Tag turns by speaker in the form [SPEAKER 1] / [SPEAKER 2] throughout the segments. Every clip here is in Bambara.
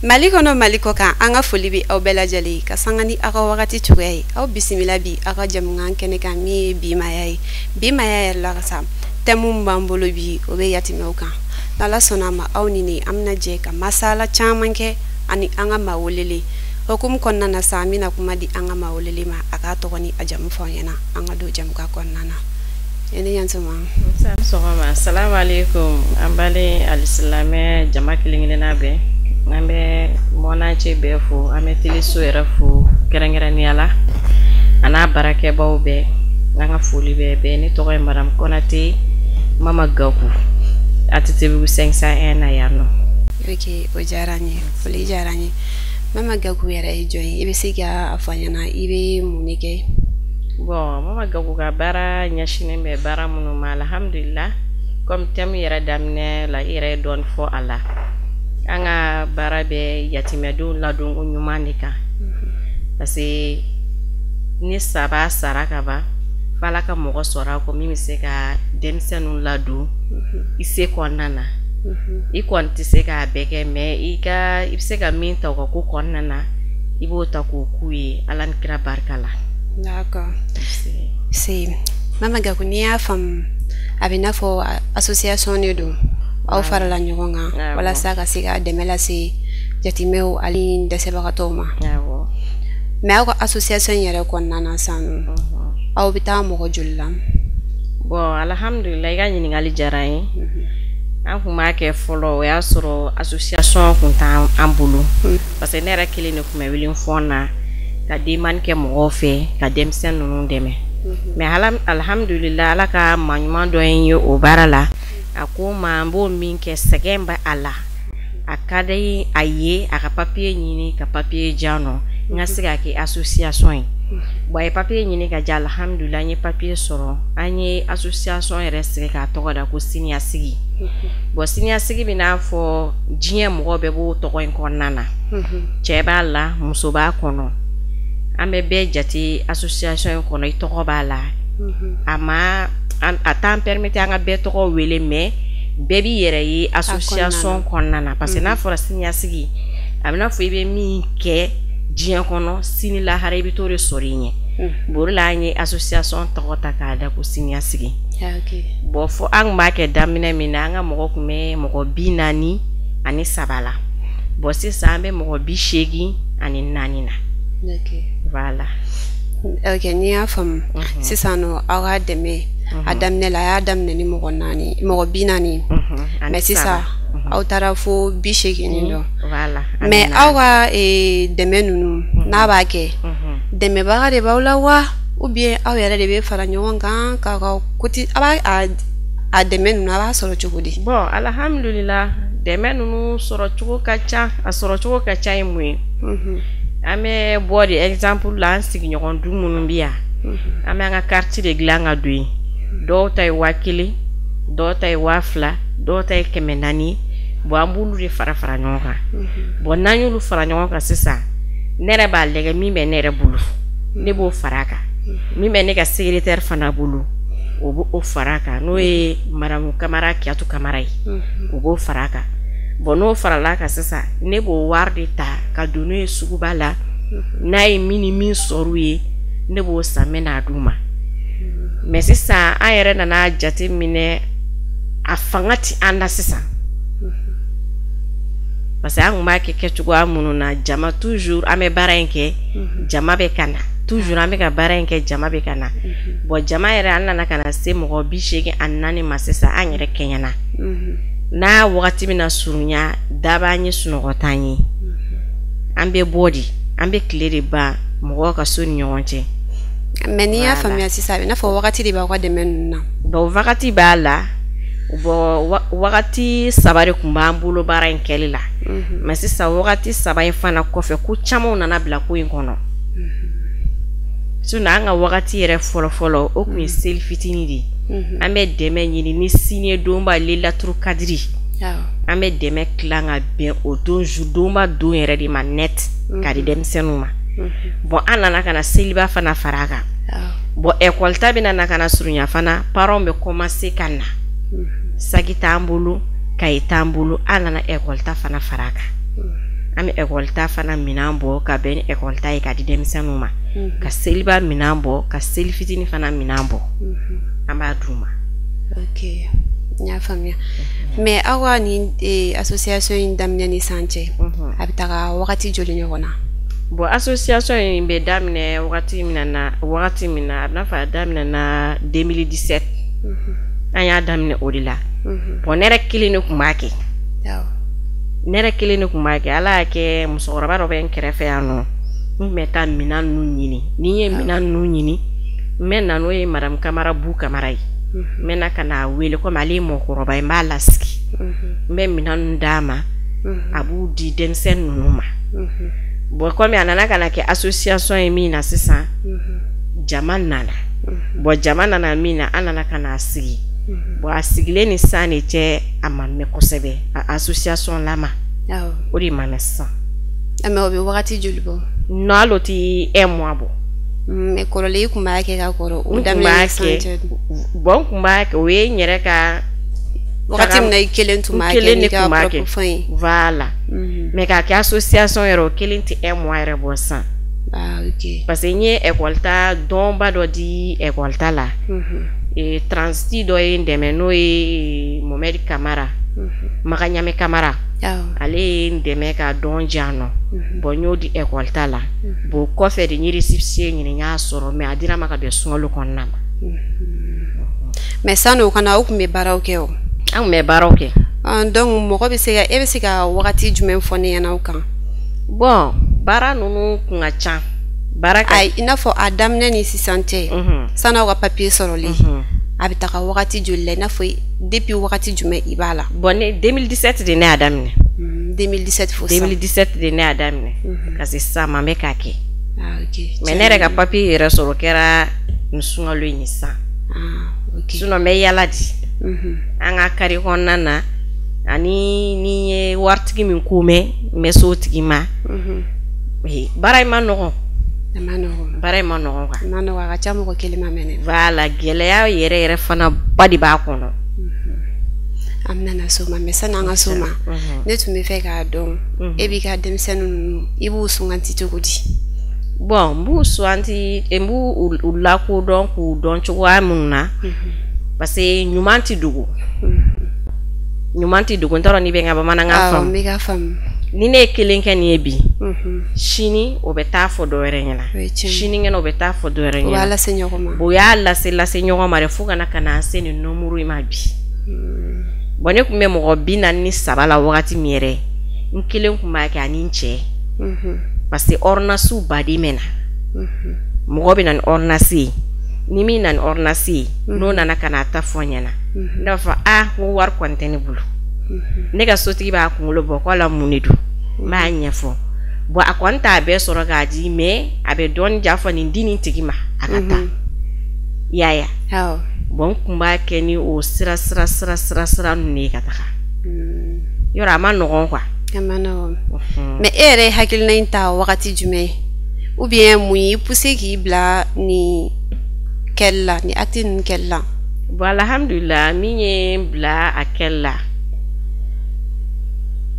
[SPEAKER 1] Mali kɔnɔ, Mali kɔ kan, an ka foli bɛ aw bɛɛ lajɛlen ka sanga ni aw ka wagati cogoya ye. Aw bisimila bi aw ka jamukan kɛnɛ kan, min ye bi maaya ye. Bi maaya yɛrɛ la ka sa, thème min b'an bolo bi, o bɛ yatimɛw kan. N'Ala sɔnna a ma, aw ni ne, an bɛna jɛ ka masala caman kɛ ani an ka maa welelen. Hukumu kɔnɔna na sa, an bɛna kuma di an ka maa welelen ma, a k'a tɔgɔ ni a jamu fɔ an ɲɛna, an ka don jamukan kɔnɔna na. I ni ɲantuma.
[SPEAKER 2] Sɔgɔma, salamu aleykum. An balen alisilamɛ jama kelen kelenna bɛɛ, an bɛ monde entier bɛɛ fo, an bɛ teleso yɛrɛ fo kɛrɛnkɛrɛnnenya la, a n'a baarakɛbaw bɛɛ, an ka foli bɛɛ bɛɛ. Ne tɔgɔ ye Madame Konate Mama Gaku, ATTBugu 501 na yan nɔ.
[SPEAKER 1] Ok, o diyara n ye, foli diyara n ye. Mama Gaku yɛrɛ ye jɔn ye? I bɛ se ka a fɔ an ɲɛna, i bɛ mun de kɛ?
[SPEAKER 2] Bon, Mama Gaku ka baara ɲɛsinnen bɛ baara minnu ma, alhamdulillah, comme thème yɛrɛ daminɛ la, i yɛrɛ ye dɔɔni fɔ a la. An ka baara bɛ yatimɛdenw ladonko ɲuman de kan, parce que ni saba sara ka ban, f'Ala ka mɔgɔ sɔrɔ a kɔ min bɛ se ka denmisɛnninw ladon i se kɔnɔna na. I kɔni tɛ se k'a bɛɛ kɛ, mais i ka i bɛ se ka min ta u ka ko kɔnɔna na, i b'o ta k'o k'u ye Ala ni kira barika la.
[SPEAKER 1] D'accord. C'est Mama Gaku, n'i y'a faamu, a bɛ n'a fɔ association de don, aw farala ɲɔgɔn kan walasa ka se ka dɛmɛ lase jatimɛw ani dɛsɛbagatɔw ma. Mais aw ka association yɛrɛ kɔnɔna na sisan nɔ, aw bɛ taa mɔgɔ joli la?
[SPEAKER 2] Bon, alhamdulillah, i ka ɲininkali diyara n ye. An kun b'a kɛ fɔlɔ, o y'a sɔrɔ association kun t'an an bolo, parce que ne yɛrɛ kelen de kun bɛ wuli n fɔn na ka demande kɛ mɔgɔw fɛ ka denmisɛn ninnu dɛmɛ. Mais alhamdulillah, Ala ka maa ɲuman dɔ ye n ye o baara la. A ko n ma, n b'o min kɛ, sɛgɛn bɛ a la, a ka di a ye a ka papier ɲini ka papier diyan nɔ, n ka se k'a kɛ association ye. Bon, a ye papier ɲini ka di, alhamdulillah, n ye papier sɔrɔ. An ye association yɛrɛ sigi k'a tɔgɔ da ko Siniɲɛsigi. Bon, siniɲɛsigi bɛ n'a fɔ diɲɛ mɔgɔ bɛɛ b'o tɔgɔ in kɔnɔna na, cɛ b'a la, muso b'a kɔnɔ, an bɛ bɛɛ jate association in kɔnɔ, i tɔgɔ b'a la. A ma a t'an permettre an ka bɛɛ tɔgɔ wele, mais bɛɛ b'i yɛrɛ ye association kɔnɔna na, parce que n'a fɔra siniɲɛsigi, a bɛ n'a fɔ i bɛ min kɛ diɲɛ kɔnɔ, sini lahara i bɛ t'o de sɔrɔ i ɲɛ. Bon, o de la an ye association tɔgɔ ta k'a da ko Siniɲɛsigi. Bon, fɔ an kun b'a kɛ daminɛ min na, an ka mɔgɔ kun bɛ mɔgɔ 43 la. Bon, sisan an bɛ mɔgɔ 84 na. Voilà.
[SPEAKER 1] Ok, n'i y'a faamu sisan nɔ, aw ka dɛmɛ a daminɛ la, a y'a daminɛ ni mɔgɔ naani, mɔgɔ 40, mais sisan aw taara fo 80 ni dɔ.
[SPEAKER 2] Voilà.
[SPEAKER 1] Mais aw ka dɛmɛ ninnu n'a b'a kɛ, dɛmɛbaga de b'aw la wa, ou bien aw yɛrɛ de bɛ fara ɲɔgɔn kan k'aw ka koti, a b'a a dɛmɛ ninnu, a b'a sɔrɔ cogo di?
[SPEAKER 2] Bon, alhamdulillah, dɛmɛ ninnu sɔrɔ cogo ka ca. A sɔrɔ cogo ka ca ye mun ye? An bɛ bɔ de exemple la, an sigiɲɔgɔn du minnu bɛ yan, an bɛ an ka carte de dilan ka don yen. Dɔw ta ye 1000, dɔw ta ye 2000, dɔw ta ye 400. Bon, an b'olu de fara fara ɲɔgɔn kan. Bon, n'an y'olu fara ɲɔgɔn kan sisan, ne yɛrɛ b'a lajɛ min bɛ ne yɛrɛ bolo, ne b'o fara a kan. Min bɛ ne ka secrétaire fana bolo, o b'o fara a kan, n'o ye Madame Kamara Kiyatu Kamara ye, o b'o fara a kan. Bon, n'o farala a kan sisan, ne b'o wari de ta ka don n'o ye suguba la. N'a ye min ni min sɔrɔ u ye, ne b'o san, n bɛ n'a d'u ma. Mais sisan an yɛrɛ nana jate minɛ, a fanga ti an na sisan, parce que an kun b'a kɛ kɛcogoya minnu na, jama toujours, an bɛ baara in kɛ, jama bɛ ka na toujours, an bɛ ka baara in kɛ, jama bɛ ka na. Bon, jama yɛrɛ, an nana ka na se mɔgɔ 84 ma sisan. An yɛrɛ kɛɲɛna n'a wagati bɛna surunya, da b'an ye, sunɔgɔ t'an ye. An bɛ bɔ de, an bɛ tile de ban mɔgɔw ka so ni ɲɔgɔn cɛ.
[SPEAKER 1] Mais n'i y'a faamuya sisan, a bɛ n'a fɔ wagati de b'aw ka dɛmɛ ninnu na.
[SPEAKER 2] Bon, wagati b'a la. Bon, wagati saba de tun b'an bolo baara in kɛli la. Mais sisan, wagati saba in fana kɔfɛ, ko camanw nana bila ko in kɔnɔ. Sinon an ka wagati yɛrɛ fɔlɔ-fɔlɔ, o tun ye seli fitinin de ye. An bɛ dɛmɛ ɲini ni sini ye donba Lelatul Kadiri, an bɛ dɛmɛ tilan ka bɛn o don donba don yɛrɛ de ma net k'a di denmisɛnninw ma. Bon, an nana ka na seliba fana fara a kan. Bon, école ta bɛna na ka na surunya fana, parents bɛ commencer ka na, saki t'an bolo, kaye t'an bolo. An nana école ta fana fara a kan. An bɛ ekɔli ta fana minɛn bɔ ka bɛn ni ekɔli ta ye ka di denmisɛnninw ma, ka seliba minɛn bɔ, ka seli fitinin fana minɛn bɔ, an b'a d'u ma.
[SPEAKER 1] Ok, n y'a faamuya. Mais aw ka nin association in daminɛ ni sisan cɛ, a bɛ taga wagati joli ɲɔgɔn na?
[SPEAKER 2] Bon, association in bɛ daminɛ wagati min na, a bɛna fɔ a daminɛna 2017. An y'a daminɛ o de la. Bon, ne yɛrɛ kelen de tun b'a kɛ. Ne yɛrɛ kelen de tun b'a kɛ. Ala y'a kɛ, musokɔrɔba dɔ bɛ n kɛrɛfɛ yan nɔ, n tun bɛ taa minɛn ninnu ɲini. Ni n ye minɛn ninnu ɲini, n bɛ na n'o ye, madame Kamara Bu Kamara ye. N bɛ na ka n'a wele, komi ale ye mɔgɔkɔrɔba ye, n b'a lasigi. N bɛ minɛn ninnu d'a ma, a b'u di denmisɛnnin ninnu ma. Bon, komi a nana ka na kɛ association ye min na sisan, jama nana. Bon, jama nana min na, an nana ka n'a sigi. Bon, a sigilen ni sisan de cɛ, a ma mɛn kosɛbɛ, a association lama. O de ma mɛn sisan.
[SPEAKER 1] Mais o bɛ wagati joli bɔ?
[SPEAKER 2] Non, hali o ti un mois bɔ.
[SPEAKER 1] Mais kɔrɔlen, i tun b'a kɛ ka kɔrɔ, o daminɛ ni sisan cɛ?
[SPEAKER 2] Bon, n tun b'a kɛ, o ye n yɛrɛ ka.
[SPEAKER 1] Wagati min na i kelen tun b'a kɛ n'i ka propre fɛn ye.
[SPEAKER 2] Voilà. Mais k'a kɛ association yɛrɛ, o kelen tɛ un mois yɛrɛ bɔ sisan.
[SPEAKER 1] Ah, ok.
[SPEAKER 2] Parce que n ye école ta dɔnba dɔ di école ta la. Transit dɔ ye n dɛmɛ, n'o ye Mohamed Kamara. Magaɲame Kamara. Ale ye n dɛmɛ ka dɔn di yan nɔ. Bon, n y'o di école ta la. Bon, kɔfɛ de n ye récépissé ɲini, n y'a sɔrɔ, mais a dira n ma ka bɛn sunkalo kɔnɔna ma.
[SPEAKER 1] Mais sanni o ka na, aw tun bɛ baaraw kɛ o?
[SPEAKER 2] An tun bɛ baaraw kɛ.
[SPEAKER 1] Donc mɔgɔ bɛ se ka, e bɛ se ka wagati jumɛn fɔ ne ɲɛna o kan?
[SPEAKER 2] Bon, baara ninnu kun ka ca. Baara ka.
[SPEAKER 1] Ayi, i n'a fɔ a daminɛ ni sisan cɛ, sanni aw ka papier sɔrɔli, a bɛ taga wagati joli la, i n'a fɔ depuis wagati jumɛn i b'a la?
[SPEAKER 2] Bon, ne 2017 de ne y'a daminɛ.
[SPEAKER 1] 2017 fo sisan.
[SPEAKER 2] 2017 de ne y'a daminɛ. Ka se sisan ma, n bɛ k'a kɛ.
[SPEAKER 1] Ah, ok.
[SPEAKER 2] Mais ne yɛrɛ ka papier yɛrɛ sɔrɔ kɛra nin sunkalo in ye sisan.
[SPEAKER 1] Ah, ok.
[SPEAKER 2] Sinon n bɛ yala di. An ka carré kɔnɔna na, ani ni ye waritigi min ko mɛn, n bɛ s'o tigi ma. Baara in ma nɔgɔn.
[SPEAKER 1] A ma nɔgɔn.
[SPEAKER 2] Baara in ma nɔgɔn quoi.
[SPEAKER 1] A ma nɔgɔn, a ka ca mɔgɔ kelen ma mɛnɛ.
[SPEAKER 2] Voilà, gɛlɛya yɛrɛ yɛrɛ fana ba de b'a kɔnɔ.
[SPEAKER 1] An bɛna na s'o ma, mais sani an ka s'o ma, ne tun bɛ fɛ k'a dɔn, e b'i ka denmisɛnnin ninnu, i b'u suganti cogo di?
[SPEAKER 2] Bon, n b'u suganti, n b'u u lakodɔn k'u dɔn cogoya minnu na, parce que ɲuman tɛ dogo. Ɲuman tɛ dogo, n t'a dɔn n'i bɛ n ka bamanankan faamu.
[SPEAKER 1] Awɔ, n bɛ ka faamu.
[SPEAKER 2] Ni ne ye kelen kɛ nin ye bi, sini o bɛ taa fɔ dɔ wɛrɛ ɲɛna, sinikɛnɛ o bɛ taa fɔ dɔ wɛrɛ ɲɛna.
[SPEAKER 1] O b'a lase ɲɔgɔn ma.
[SPEAKER 2] O y'a lase lase ɲɔgɔn ma de, fo ka na se nin nombre in ma bi. Bon, ne tun bɛ mɔgɔ 43 la wagati min yɛrɛ, n kelen tun b'a kɛ ani n cɛ. Parce que ordonnance baden bɛ na. Mɔgɔ bɛ na ni ordonnance ye, ni min na ni ordonnance ye, n'o nana ka n'a ta fɔ n ɲɛna, ne b'a fɔ a, n ko wari kɔni tɛ ne bolo. Ne ka sotigi b'a kunkolo bɔ ko ala mun de don, n b'a ɲɛfɔ. Bon, a kɔni t'a bɛɛ sɔrɔ k'a di, mais a bɛ dɔɔni ja fɔ nin di nin tigi ma a ka taa. I y'a ye? Bon, n tun b'a kɛ ni o sira sira sira sira sira ninnu ye ka taga. Yɔrɔ a ma nɔgɔn quoi.
[SPEAKER 1] A ma nɔgɔn. Mais e yɛrɛ ye hakilina in ta wagati jumɛn, ou bien mun y'i pousser k'i bila nin kɛli la, nin acte ninnu kɛli la?
[SPEAKER 2] Bon, alhamdulilah, min ye n bila a kɛli la,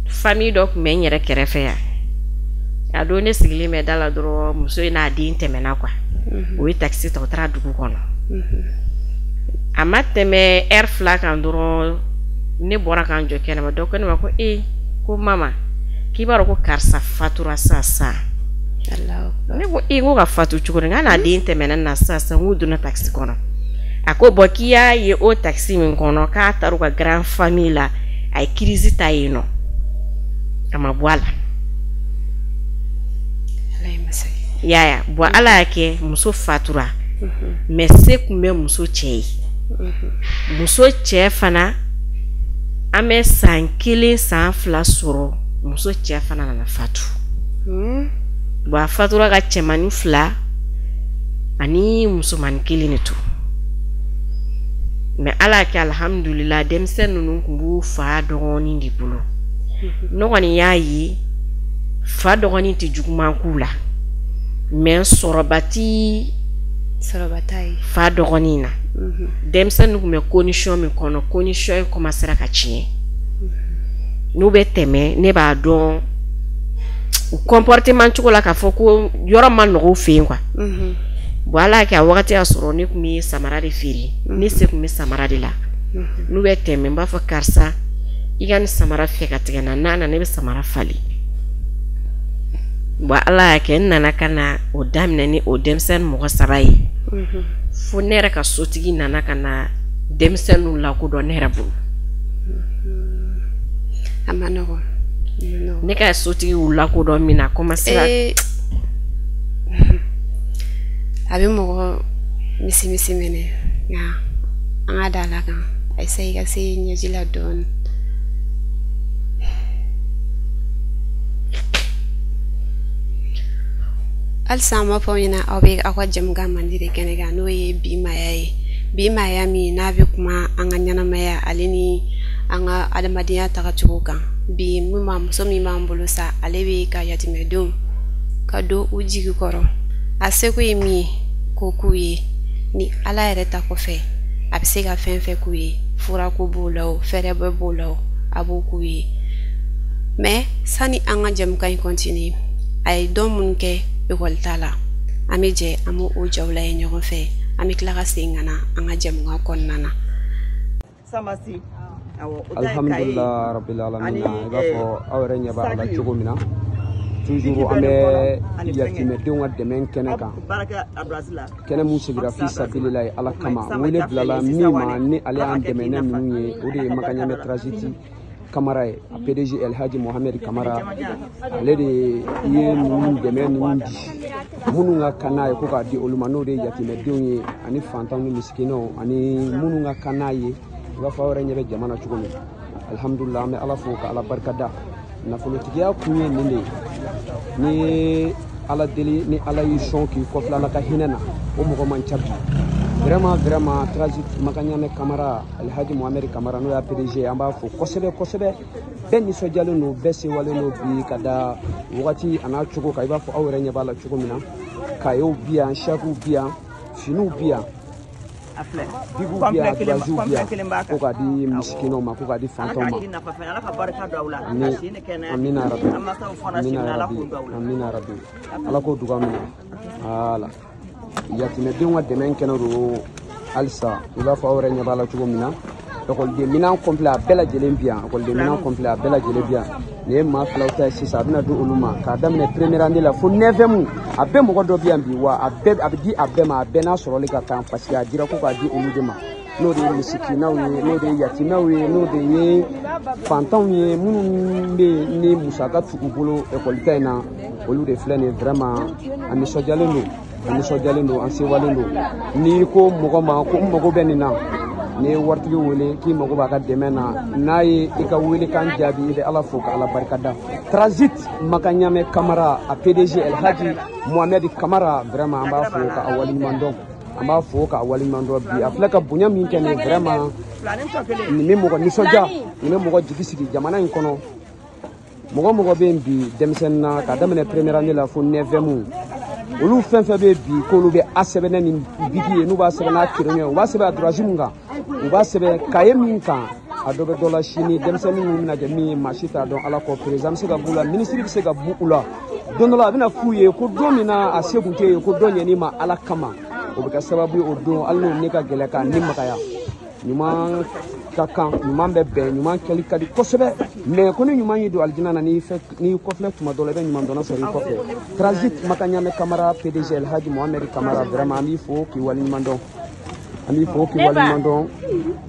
[SPEAKER 2] famille dɔ tun bɛ n yɛrɛ kɛrɛfɛ yan. A don ne sigilen bɛ da la dɔrɔn, muso in n'a den tɛmɛna quoi. O ye taxi ta, o taara dugu kɔnɔ. A ma tɛmɛ heure 2 kan dɔrɔn, ne bɔra k'an jɔ kɛnɛma, dɔ ko ne ma ko ee, ko mama, k'i b'a dɔn ko karisa fatura sisan sisan. Ne ko ee, n ko ka fatu cogo di? N k'a n'a den tɛmɛna na sisan sisan, n k'u donna taxi kɔnɔ. A ko bon, k'i y'a ye o taxi min kɔnɔ, k'a taara u ka grande famille la, a ye crise ta yen nɔ, a ma bɔ a la. I y'a ye? Bon, ala y'a kɛ muso fatura, mais se tun bɛ muso cɛ ye. Muso cɛ fana, an bɛ san 1 san 2 sɔrɔ, muso cɛ fana nana fatu. Bon, a fatura ka cɛmannin 2 ani musomannin 1 de to. Mais ala y'a kɛ, alhamdulillah, denmisɛnnin ninnu tun b'u fa dɔgɔnin de bolo. Ne kɔni y'a ye fa dɔgɔnin tɛ juguman k'u la, mais sɔrɔba ti fa dɔgɔnin na. Denmisɛnnin tun bɛ condition min kɔnɔ, condition in commencera ka tiɲɛ. N'u bɛ tɛmɛ, ne b'a dɔn U comportement cogo la k'a fɔ ko yɔrɔ ma nɔgɔ u fɛ yen quoi. Bon ala y'a kɛ a wagati y'a sɔrɔ ne tun bɛ samara de feere, ne se tun bɛ samara de la. N'u bɛ tɛmɛ n b'a fɔ karisa i ka nin samara fɛ ka tigɛ na, n'a nana ne bɛ samara falen. Bon ala y'a kɛ n nana ka na o daminɛ ni o denmisɛnnin mɔgɔ 3 ye. Fo ne yɛrɛ ka sotigi nana ka na denmisɛnninw lakodɔn ne yɛrɛ bolo.
[SPEAKER 1] A ma nɔgɔn.
[SPEAKER 2] Ne ka sotigi y'u lakodɔn min na a commencé la.
[SPEAKER 1] A bɛ mɔgɔ misimisi minɛ, nka an ka da la kan a essaye ka se ɲɛji la dɔɔnin. Halisa an b'a fɔ aw ɲɛna aw bɛ aw ka jamukan mandi de kɛnɛ kan, n'o ye bi maaya ye. Bi maaya min n'a bɛ kuma an ka ɲɛnamaya ale ni an ka adamadenya tagacogo kan. Bi min b'an muso min b'an bolo sa, ale bɛ ka yatimɛdenw ka don u jigi kɔrɔ. A seko ye min ye k'o k'u ye, ni ala yɛrɛ ta kɔfɛ a bɛ se ka fɛn fɛn k'u ye, furako b'o la o, fɛɛrɛ bɛɛ b'o la o, a b'o k'u ye. Mais sani an ka jamukan in continuer, a ye dɔn minnu kɛ ekɔli ta la, an bɛ jɛ an b'o o jaw lajɛ ɲɔgɔn fɛ, an bɛ tila ka segin ka na an ka jamukan kɔnɔna na.
[SPEAKER 3] Alhamdulillah rabbil alamin. I b'a fɔ aw yɛrɛ ɲɛ b'a la cogo min na, toujours an bɛ yatimɛdenw ka dɛmɛ kɛnɛ kan, kɛnɛ mun sigira fi sabililahi ala kama. Wele bilala min ma ni ale y'an dɛmɛ ne ninnu ye, o de ye Makaɲamɛ Transit Kamara ye, a PDG Elhaji Mohamed Kamara, ale de ye ninnu dɛmɛ ninnu di minnu ka kan n'a ye ko k'a di olu ma, n'o de ye yatimɛdenw ye ani fantanw ni misikinɛw ani minnu ka kan n'a ye. I b'a fɔ aw yɛrɛ ɲɛ bɛ jama na cogo min. Alhamdulillah, an bɛ ala fo ka ala barika da. Nafolotigiya kun ye nin de ye, ni ye ala deli ni ala y'i sɔn k'i kɔfilɛ ala ka hinɛ na, o mɔgɔ man ca bi. Vraiment vraiment Transit Makaɲamɛ Kamara, Alhaji Mohamed Kamara n'o y'a PDG, an b'a fo kosɛbɛ kosɛbɛ. Bɛɛ nisɔndiyalen don, bɛɛ sewalen don bi ka da wagati a n'a cogo kan. I b'a fɔ aw yɛrɛ ɲɛ b'a la cogo min na, kayew bi yan, sakiw bi yan, finiw bi yan, bigiw bi yan, giraziw bi yan, ko k'a di misikinɛw ma, ko k'a di fantanw ma. Amina rabi, amina rabi, amina rabi, ala k'o duga minɛ. Voilà, yatimɛdenw ka dɛmɛ kɛnɛ don halisa. I b'a fɔ aw yɛrɛ ɲɛ b'a la cogo min na, ekɔliden minɛn complet a bɛɛ lajɛlen bi yan, ekɔliden minɛn complet a bɛɛ lajɛlen bi yan. Nin ye maa filaw ta ye sisan, a bɛna di olu ma k'a daminɛ première année la fo 9e, a bɛɛ mɔgɔ dɔ bi yan bi, wa a bɛɛ a bɛ di a bɛɛ ma, a bɛɛ n'a sɔrɔli ka kan, parce que a dira ko k'a di olu de ma, n'o de ye misikinaw ye, n'o de ye yatimɛw ye, n'o de ye fantanw ye, minnu bɛ yen ni musaka t'u bolo ekɔli ta in na, olu de filɛ nin ye. Vraiment a nisɔndiyalen don, a nisɔndiyalen don, an sewalen don. N'i ko mɔgɔ ma ko n mago bɛ nin na, n'i ye waritigi wele k'i mago b'a ka dɛmɛ na, n'a ye i ka welekan jaabi, i bɛ ala fo ka ala barika da. Transit Makaɲamɛ Kamara, a PDG Elhaji Mohamed Kamara, vraiment an b'a fo ka a waleɲuman dɔn, an b'a fo k'a waleɲuman dɔn bi. A filɛ ka bonya min kɛ nin, vraiment nin bɛ mɔgɔ nisɔndiya, nin bɛ mɔgɔ jigi sigi jamana in kɔnɔ. Mɔgɔ mɔgɔ bɛ yen bi denmisɛnnin na k'a daminɛ première année la fo 9e, olu fɛn fɛn bɛ bi k'olu bɛ a sɛbɛn ni bigi ye, n'u b'a sɛbɛn n'a crayon ye, u b'a sɛbɛn a droite mun kan, u b'a sɛbɛn kaye min kan, a dɔ bɛ dɔ la sini. Denmisɛnnin ninnu bɛna kɛ min ye, maa si t'a dɔn ala kɔ. Président bɛ se ka b'u la, ministre bɛ se ka b'u la, don dɔ la a bɛna f'u ye ko don min na a se kun tɛ ye, ko dɔ ɲɛn'i ma ala kama, o bɛ kɛ sababu ye o don hali n'o ne ka gɛlɛn k'a ni magaya. Ɲuman ka kan, ɲuman bɛ bɛn, ɲuman kɛli ka di kosɛbɛ, mais ko ni ɲuman y'i don alijina na, n'i kɔfilɛ tuma dɔ la, i bɛ ɲuman dɔnna sɔrɔ i kɔfɛ. Transit Makaɲamɛ Kamara, PDG Elhaji Mohamed Kamara, vraiment an b'i fo k'i waleɲuman dɔn, an b'i fo k'i waleɲuman dɔn.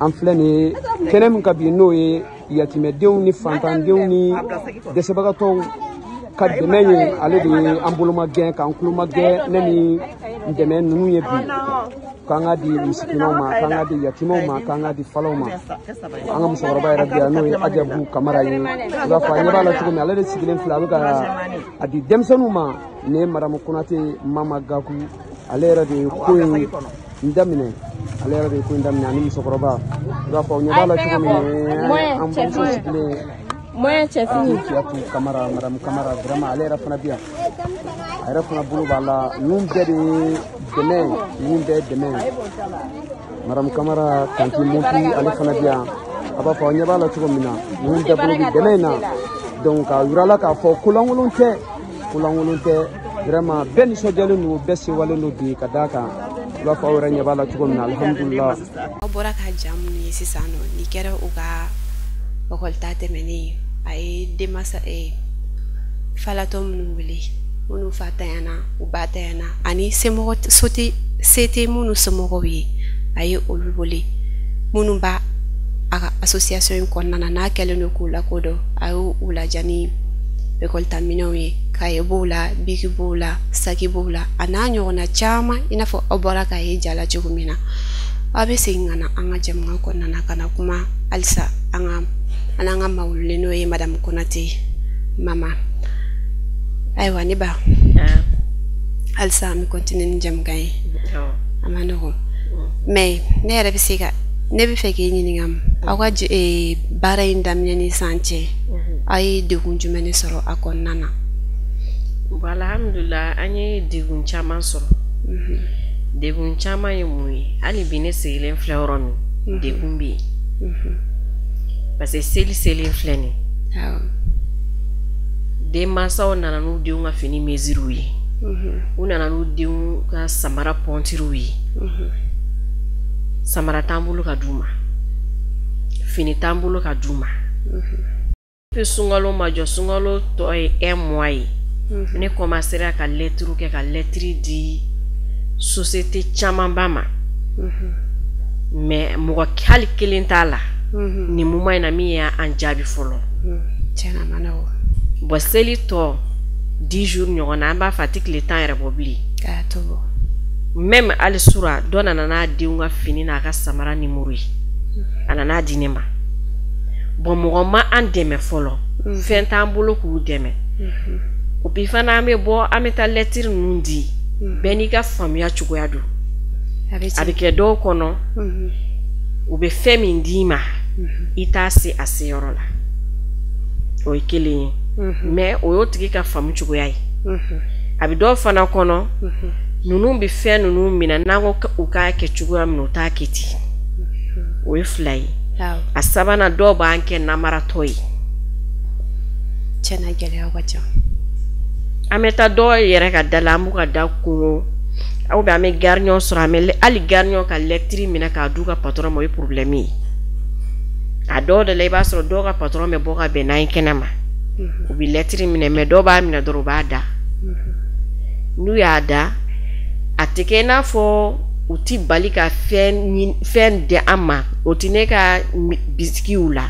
[SPEAKER 3] An filɛ nin ye kɛnɛ min kan bi, n'o ye yatimɛdenw ni fantandenw ni dɛsɛbagatɔw ka dɛmɛ ye, ale de ye an boloma gɛn k'an tuloma gɛn ne ni dɛmɛ ninnu ye bi, k'an ka di misikinɛw ma, k'an ka di yatimɛw ma, k'an ka di falaw ma. An ka musokɔrɔba yɛrɛ bi yan, n'o ye Ajabu Kamara ye, i b'a fɔ a ɲɛ b'a la cogo min, ale de sigilen filɛ, a bɛ ka a di denmisɛnninw ma. Nin ye Madamu Konate Mama Gaku, ale yɛrɛ de ye ko in daminɛ, ale yɛrɛ de ye ko in daminɛ ani musokɔrɔba. I b'a fɔ ɲɛ b'a la cogo min, an bamuso sigilen
[SPEAKER 2] Moyen cɛfini
[SPEAKER 3] Kiyatu Kamara, Madamu Kamara, vraiment ale yɛrɛ fana bi yan, a yɛrɛ fana bolo b'a la. Ninnu bɛɛ de ye dɛmɛ ye, ninnu bɛɛ ye dɛmɛ ye. Madamu Kamara tanti Mopi, ale fana bi yan, a b'a fɔ aw ɲɛ b'a la cogo min na, ninnu bɛɛ bolo bɛ dɛmɛ in na. Donc k'a yira la k'a fɔ ko lankolon tɛ, Kolankolon tɛ, vraiment bɛɛ nisɔndiyalen don, bɛɛ sewalen don bi ka d'a kan i b'a fɔ aw yɛrɛ ɲɛ b'a la cogo min na, alhamdulillah.
[SPEAKER 1] Aw bɔra ka ja minnu ye sisan nɔ, nin kɛra u ka ekɔli ta tɛmɛnen. A ye denmansa falatɔ minnu wele, minnu fa tanyana, u ba tanyana, ani semɔgɔ sote se tɛ minnu somɔgɔw ye, a ye olu wele minnu b'a a ka association in kɔnɔna na, n'a kɛlen don k'u lakodɔn. A y'u laja ni ekɔli ta minɛnw ye, kaye b'o la, biki b'o la, saki b'o la, a n'a ɲɔgɔnna caman, i n'a fɔ aw bɔra k'a ye ja la cogo min na. Aw bɛ segin ka na an ka jɛmukan kɔnɔna na ka na kuma halisa an ka an n'an ka maa wililen, n'o ye Madame Konate Mama. Ayiwa ne ba, halisa an bɛ continuer ni jɛmukan ye. A ma nɔgɔn, mais ne yɛrɛ bɛ se ka ne bɛ fɛ k'e ɲininka, aw ka baara in daminɛ ni sisan cɛ, aw ye degun jumɛn de sɔrɔ a kɔnɔna na?
[SPEAKER 2] Bon, alhamdulillah, an ye degun caman sɔrɔ. Degun caman ye mun ye? Hali bi ne sigilen filɛ yɔrɔ min, degun bɛ yen, parce que seli selen filɛ nin, denmansaw nana n'u denw ka fini mesures ye, u nana n'u denw ka samara pointures ye. Samara t'an bolo ka d'u ma, fini t'an bolo ka d'u ma. Depuis sunkalo ma jɔ, sunkalo tɔ ye un mois ye, ne commencera ka lettre kɛ, ka lettre di société camanba ma, mais mɔgɔ hali kelen t'a la nin moment in na min y'an jaabi fɔlɔ.
[SPEAKER 1] Tiɲɛna, a ma nɔgɔn.
[SPEAKER 2] Bon, seli tɔ 10 jours ɲɔgɔn na, an b'a fɔ a tɛ tile 10 yɛrɛ bɔ bilen.
[SPEAKER 1] K'a to bɔ.
[SPEAKER 2] Même hali sura dɔ nana n'a denw ka fini n'a ka samara numéro ye, a nana di ne ma. Bon, mɔgɔ ma an dɛmɛ fɔlɔ, fɛn t'an bolo k'u dɛmɛ. O bi fana, an bɛ bɔ, an bɛ taa lettre ninnu di, bɛɛ n'i ka faamuya cogoya don.
[SPEAKER 1] A bɛ
[SPEAKER 2] A bɛ kɛ dɔw kɔnɔ, u bɛ fɛn min d'i ma, i t'a se a seyɔrɔ la, o ye kelen ye, mais o y'o tigi ka faamu cogoya ye. A bɛ dɔw fana kɔnɔ, ninnu bɛ fɛn ninnu minɛ, n'an ko u k'a kɛ cogoya min na, u t'a kɛ ten. O ye fila ye. A sabanan, dɔw b'an kɛ namaratɔ ye.
[SPEAKER 1] Tiɲɛna, gɛlɛyaw ka ca.
[SPEAKER 2] An bɛ taa dɔw yɛrɛ ka da la, an b'u ka da kongo, ou bien an bɛ gardien sɔrɔ, an bɛ hali gardien ka lettre minɛ k'a d'u ka patron ma, o ye problème ye. A dɔw de la, i b'a sɔrɔ dɔw ka patron bɛ bɔ ka bɛn n'an ye kɛnɛ ma, u bɛ lettre minɛ, mais dɔw b'a minɛ dɔrɔn, u b'a da. N'u y'a da, a tɛ kɛ i n'a fɔ u ti bali ka fɛn fɛn di an ma. O ti ne ka bisikiw la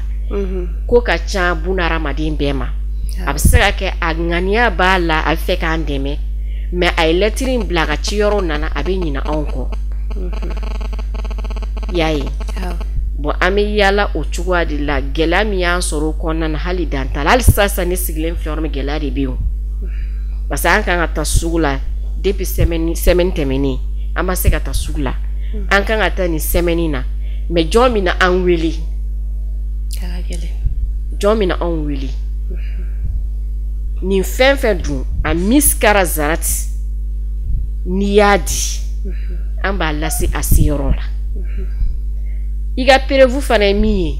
[SPEAKER 2] ko ka ca bunahadamaden bɛɛ ma. A bɛ se ka kɛ a ŋaniya b'a la, a bɛ fɛ k'an dɛmɛ, mais a ye lettre in bila a ka ciyɔrɔ nana, a bɛ ɲinɛ anw kɔ, i y'a ye. Bon, an bɛ yaala o cogoya de la. Gɛlɛya min y'an sɔrɔ o kɔnɔna na, hali dan t'a la. Hali sisan, ne sigilen filɛ yɔrɔ min, gɛlɛya de bɛ yen, parce que an kan ka taa sugu la depuis semaine tɛmɛnen, an ma se ka taa sugu la. An kan ka taa nin semaine na, mais jɔn bɛ na an wele? Jɔn bɛ na anw wele? Nin fɛn fɛn dun, a misikara zarati, n'i y'a di, an b'a lase a seyɔrɔ la. I ka preuve fana ye min ye,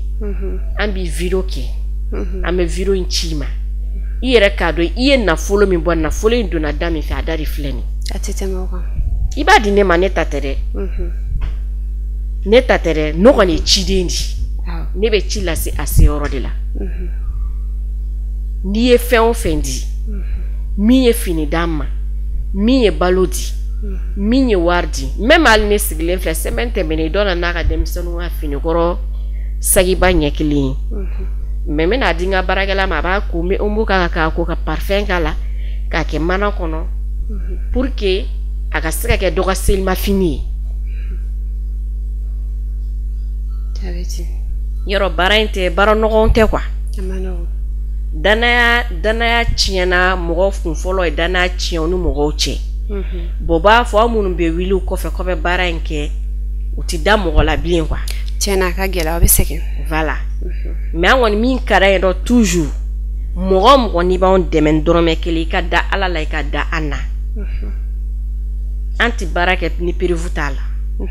[SPEAKER 2] an bɛ vidéo kɛ, an bɛ vidéo in ci i ma, i yɛrɛ k'a dɔn i ye nafolo min bɔ, nafolo in donna da min fɛ, a da de filɛ nin.
[SPEAKER 1] A tɛ tɛmɛ o kan.
[SPEAKER 2] I b'a di ne ma, ne ta tɛ dɛ, ne ta tɛ dɛ, ne kɔni ye ciden di, ne bɛ ci lase a seyɔrɔ de la. N'i ye fɛn o fɛn di, min ye fini d'an ma, min ye balo di, min ye wari di, même hali ne sigilen filɛ, semaine tɛmɛnen, dɔ nana n'a ka denmisɛnninw ka finikɔrɔ sagiba ɲɛ kelen ye, mais n bɛna di n ka baarakɛla ma, a b'a ko, n bɛ omo k'a kan, k'a ko ka parfum k'a la, k'a kɛ mana kɔnɔ, pour que a ka se ka kɛ dɔ ka selimafini ye. Yɔrɔ baara in tɛ baara nɔgɔn tɛ quoi. Danaya, danaya tiɲɛna. Mɔgɔ kun fɔlɔ ye danaya tiɲɛ u ni mɔgɔw cɛ. Bon, b'a fɔ aw minnu bɛ wuli u kɔfɛ k'aw bɛ baara in kɛ, u ti da mɔgɔ la bilen quoi.
[SPEAKER 1] Tiɲɛna, a ka gɛlɛn, aw bɛ sɛgɛn.
[SPEAKER 2] Voilà, mais an kɔni, min ka d'an ye dɔn toujours, mɔgɔ o mɔgɔ n'i b'anw dɛmɛ dɔrɔmɛ kelen, i ka da Ala la, i ka da an na. An ti baara kɛ ni preuve t'a la.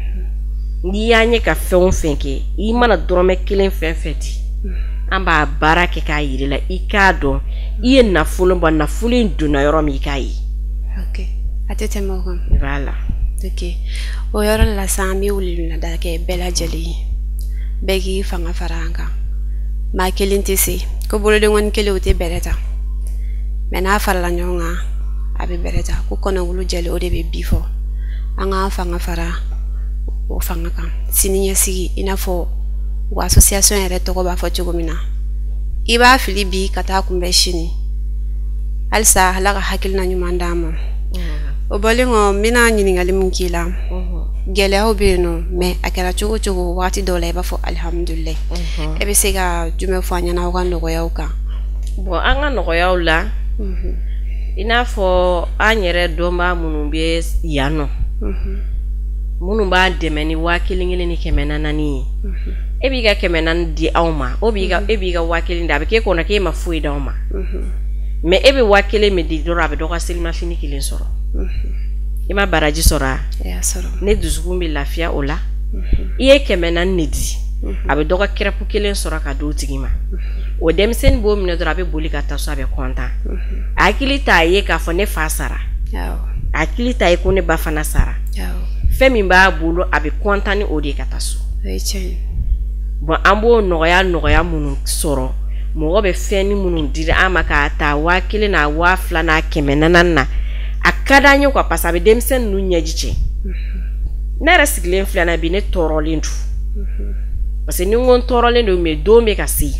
[SPEAKER 2] N'i y'an ye ka fɛn o fɛn kɛ, i mana dɔrɔmɛ kelen fɛn fɛn di, An b'a baara kɛ k'a yir'i la, i k'a dɔn i ye nafolo bɔ, nafolo in donna yɔrɔ min, i k'a ye.
[SPEAKER 1] Ok, a tɛ tɛmɛ o kan.
[SPEAKER 2] Voilà.
[SPEAKER 1] Ok, o yɔrɔ la sisan, an bɛ weleweleda kɛ bɛɛ lajɛlen ye, bɛɛ k'i fanga fara an kan. Maa kelen tɛ se ko bolodenkɔni kelen o tɛ bɛrɛ ta, mɛ n'a farala ɲɔgɔn kan a bɛ bɛrɛ ta. Ko kɔnɔwulu jɛlen o de bɛ bi fɔ. An k'an fanga fara o fanga kan sini ɲɛsigi, i n'a fɔ u association yɛrɛ tɔgɔ b'a fɔ cogo min na. I b'a fili bi ka taa kunbɛn sini. Halisa Ala ka hakilina ɲuman d'an ma. O bɔlen kɔ, n bɛna ɲininkali min k'i la, gɛlɛyaw bɛ yen nɔ, mɛ a kɛra cogo o cogo, waati dɔw la i b'a fɔ alihamudulilayi. E bɛ se ka jumɛn fɔ an ɲɛna aw ka nɔgɔyaw kan?
[SPEAKER 2] Bon, an ka nɔgɔyaw la, i n'a fɔ an yɛrɛ dɔnbaa minnu bɛ yan nɔ, minnu b'an dɛmɛ ni 1000 ni 400 ye, e b'i ka 400 di anw ma, o b'i ka, e b'i ka 1000 di, a bɛ k'e kɔnɔ k'e ma foyi d'anw ma, mɛ e bɛ 1000 min di dɔrɔn, a bɛ dɔ ka selimafini kelen sɔrɔ. I ma baraji sɔrɔ a? Ne dusukun bɛ lafiya o la. I ye 400 de di, a bɛ dɔ ka crêpe kelen sɔrɔ ka d'o tigi ma. O denmisɛnnin b'o minɛ dɔrɔn, a bɛ boli ka taa so, a bɛ kɔntan. A hakili t'a ye k'a fɔ ne fa sara, a hakili t'a ye ko ne ba fana sara. Fɛn min b'a bolo, a bɛ kɔntan ni o de ye ka taa so. Bon, an b'o nɔgɔya minnu sɔrɔ, mɔgɔ bɛ fɛn ni minnu di an ma k'a ta 1000 n'a 2000 n'a 400 na, a ka d'an ye quoi, parce que a bɛ denmisɛnnin ninnu ɲɛji cɛ. Ne yɛrɛ sigilen filɛ na bi, ne tɔɔrɔlen don, parce que ni n ko n tɔɔrɔlen don, mais don bɛ ka se,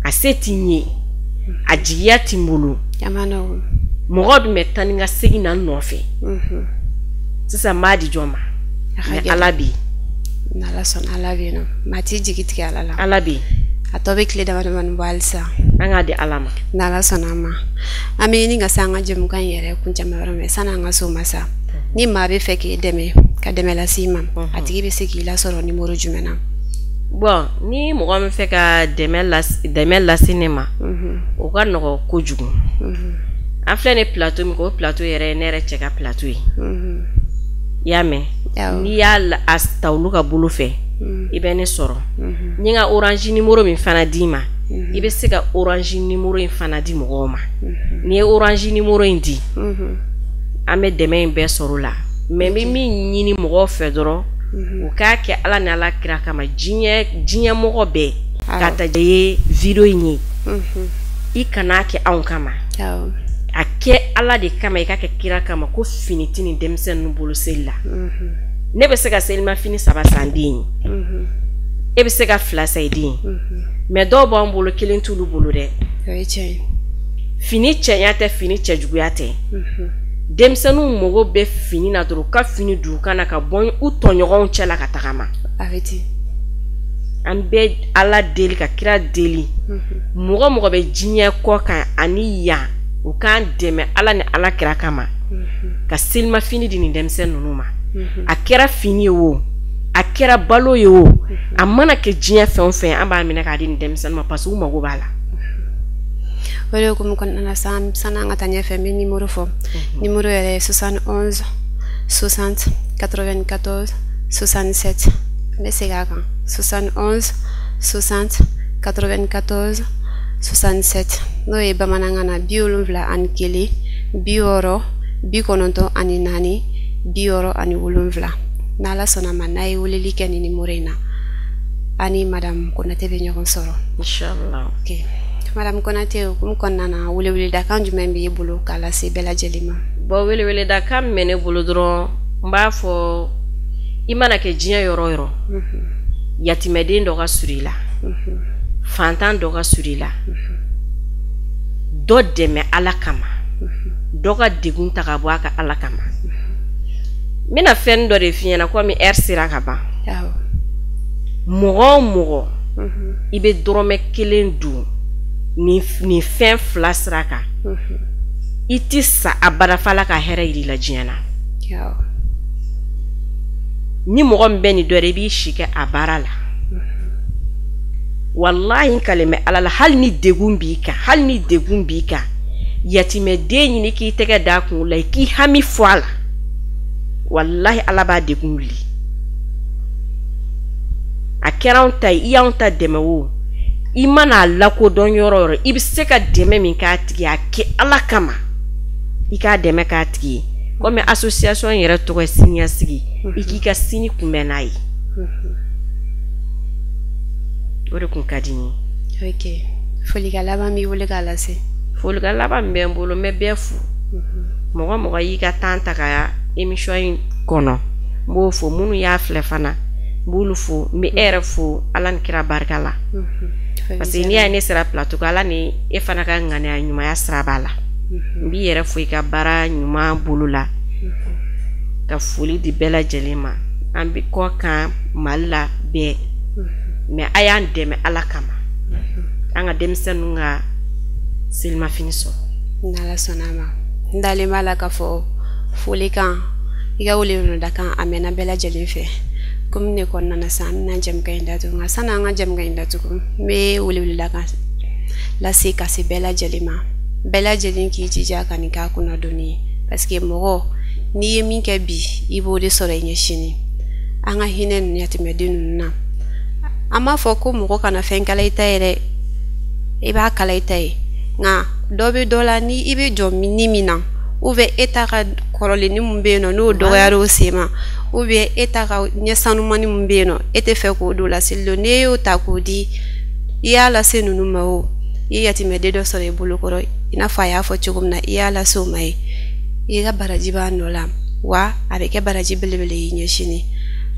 [SPEAKER 2] a se ti n ye, a jigiya ti n bolo. Mɔgɔ dun bɛ taa ni ka segin na n nɔfɛ. Sisan n b'a di jɔn ma? Mais Ala bɛ yen.
[SPEAKER 1] N'Ala sɔnna, Ala bɛ yen nɔ. Maa t'i jigi tigɛ Ala la.
[SPEAKER 2] Ala bɛ yen.
[SPEAKER 1] A tɔ bɛ tile dama damani bɔ halisa.
[SPEAKER 2] An k'a di Ala ma.
[SPEAKER 1] N'Ala sɔnna a ma. An bɛ ɲini ka se an ka jɛmukan in yɛrɛ kuncɛma yɔrɔ min, sanni an ka s'o ma sa, ni maa bɛ fɛ k'i dɛmɛ, ka dɛmɛ las'i ma, a tigi bɛ se k'i lasɔrɔ nimoro jumɛn na?
[SPEAKER 2] Bon, ni mɔgɔ min fɛ ka dɛmɛ lase ne ma, o ka nɔgɔ kojugu. An filɛ ni plateau min kɛ, o plateau yɛrɛ ye ne yɛrɛ cɛ ka plateau ye. I y'a mɛn? N'i y'a ta olu ka bolo fɛ, i bɛ ne sɔrɔ. N ye n ka Orange numéro min fana d'i ma, i bɛ se ka Orange numéro in fana di mɔgɔw ma. N'i ye Orange numéro in di, an bɛ dɛmɛ in bɛɛ sɔrɔ o la. Mais n bɛ min ɲini mɔgɔw fɛ dɔrɔn, u k'a kɛ Ala ni Ala kira kama, diɲɛ mɔgɔ bɛɛ ka taa ye video in ye. I kan'a kɛ anw kama, a kɛ Ala de kama, i k'a kɛ kira kama, ko fini tɛ nin denmisɛnnin bolo seli la. Ne bɛ se ka selimafini 3 san den ye, e bɛ se ka 2 san i den ye, mais dɔw b'an bolo kelen t'olu bolo dɛ. Fini cɛɲa tɛ, fini cɛjuguya tɛ. Denmisɛnninw mago bɛ fini na dɔrɔn, u ka fini don u kan na ka bɔ u tɔɲɔgɔnw cɛ la ka tagama. An bɛ Ala deli ka kira deli, mɔgɔ mɔgɔ bɛ diɲɛ kɔ kan ani yan, u k'an dɛmɛ Ala ni Ala kira kama ka selimafini di nin denmisɛnnin ninnu ma. A kɛra fini ye o, a kɛra balo ye o, a mana kɛ diɲɛ fɛn o fɛn, an b'a minɛ k'a di nin denmisɛnnin ma, parce que u mago b'a la.
[SPEAKER 1] O de hukumu kɔnɔna na, sanni an ka taa ɲɛfɛ, n bɛ nimoro fɔ. Nimoro yɛrɛ ye 71 60 94 67. N bɛ segin a kan, 71 60 94 67. N'o ye bamanankan na 71 60 94 67. N'Ala sɔnna ma, n'a ye weleli kɛ nin nimoro in na, ani Madame Konate bɛ ɲɔgɔn sɔrɔ.
[SPEAKER 2] Inchallah.
[SPEAKER 1] Ok, Madame Konate, hukumu kɔnɔna na, weleweledakan jumɛn b'e bolo k'a lase bɛɛ lajɛlen ma?
[SPEAKER 2] Bon, weleweledakan min bɛ ne bolo dɔrɔn, n b'a fɔ i mana kɛ diɲɛ yɔrɔ o yɔrɔ, yatimɛden dɔ ka surun i la, fantan dɔ ka surun i la, dɔ dɛmɛ Ala kama, dɔ ka degun ta ka bɔ a kan Ala kama. N bɛna fɛn dɔ de f'i ɲɛna, komi heure sera ka ban. Mɔgɔ o mɔgɔ, i bɛ dɔrɔmɛ kelen dun nin fɛn 2 sira kan, i ti sa abada f'Ala ka hɛrɛ yir'i la diɲɛ na. Ni mɔgɔ min bɛ nin dɔ i b'i si kɛ a baara la. Walahi, n kalen bɛ Ala la, hali ni degun b'i kan, hali ni degun b'i kan, yatimɛden ɲini k'i tɛgɛ d'a kun la, i k'i hami fɔ a la, walahi Ala b'a degun wuli. A kɛra anw ta ye, i y'anw ta dɛmɛ o, I mana a lakodɔn yɔrɔ o yɔrɔ, i bɛ se ka dɛmɛ min k'a tigi ye, a kɛ Ala kama, i k'a dɛmɛ k'a tigi ye. Komi association yɛrɛ tɔgɔ ye siniɲɛsigi, i k'i ka sini kunbɛn n'a ye. O de kun ka di n
[SPEAKER 1] ye. Ok, folikan laban b'i bolo k'a lase?
[SPEAKER 2] Folikan laban min bɛ n bolo, n bɛ bɛɛ fo. Mɔgɔ mɔgɔ y'i ka temps ta ka émission in kɔnɔ, n b'o fo. Minnu y'a filɛ fana, n b'olu fo. N bɛ e yɛrɛ fo Ala ni kira barika la, parce que n'i y'a ye ne sera plateau kan, Ala ni e fana ka ŋaniya ɲumanya sira b'a la. N b'i yɛrɛ fo i ka baara ɲuman bolo la, ka foli di bɛɛ lajɛlen ma. An bɛ kɔ kan Mali la bɛɛ, mais a y'an dɛmɛ Ala kama, an ka denmisɛnninw ka selimafini sɔrɔ.
[SPEAKER 1] N'Ala sɔnna a ma, n dalen b'a la k'a fɔ folikan i ka weleweledakan a mɛnna bɛɛ lajɛlen fɛ. Komi ne kɔnɔna na sisan, an bɛna jɛmukan in datugu, nka sanni an ka jɛmukan in datugu, n bɛ weleweledakan lase ka se bɛɛ lajɛlen ma. Bɛɛ lajɛlen k'i jija ka nin k'a kunna donni ye, parce que mɔgɔ n'i ye min kɛ bi, i b'o de sɔrɔ i ɲɛ sini. An ka hinɛ ninnu, yatimɛden ninnu na, an b'a fɔ ko mɔgɔ kana fɛn kala i ta ye dɛ, i b'a kala i ta ye, nka dɔ bɛ dɔ la, ni i bɛ jɔ ni min na, ou bien e ta ka kɔrɔlenni min bɛ yen nɔ, n'o dɔgɔyara o sen ma, ou bien e ta ka ɲɛ sanumani min bɛ yen nɔ, e tɛ fɛ k'o don laseli don, n'e y'o ta k'o di, i y'a lase ninnu ma, o i ye yatimɛden dɔ sɔrɔ i bolo kɔrɔ, i n'a fɔ a y'a fɔ cogo min na, i y'a lase o ma ye, i ka baraji b'a nɔ la, wa a bɛ kɛ baraji belebele y'i ɲɛ sini.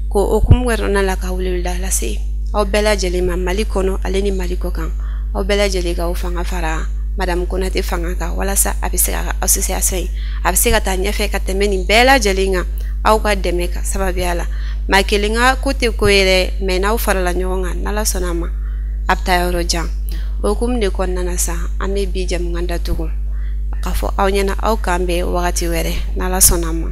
[SPEAKER 1] Ko o hukumu kɔnɔna la, ka weleweleda lase aw bɛɛ lajɛlen ma, Mali kɔnɔ ale ni Mali kɔ kan, aw bɛɛ lajɛlen k'aw fanga fara Madame Konate fanga kan, walasa a bɛ se ka association in a bɛ se ka taa ɲɛfɛ ka tɛmɛ nin bɛɛ lajɛlen kan, aw ka dɛmɛ ka sababuya la. Maa kelen ka ko tɛ ko ye dɛ, mais n'aw farala ɲɔgɔn kan, n'Ala sɔnna a ma, a bɛ taa yɔrɔ jan. O hukumu de kɔnɔna na sa, an bɛ bi jɛmukan datugu k'a fɔ aw ɲɛna, aw k'an bɛn wagati wɛrɛ, n'Ala sɔnna a ma.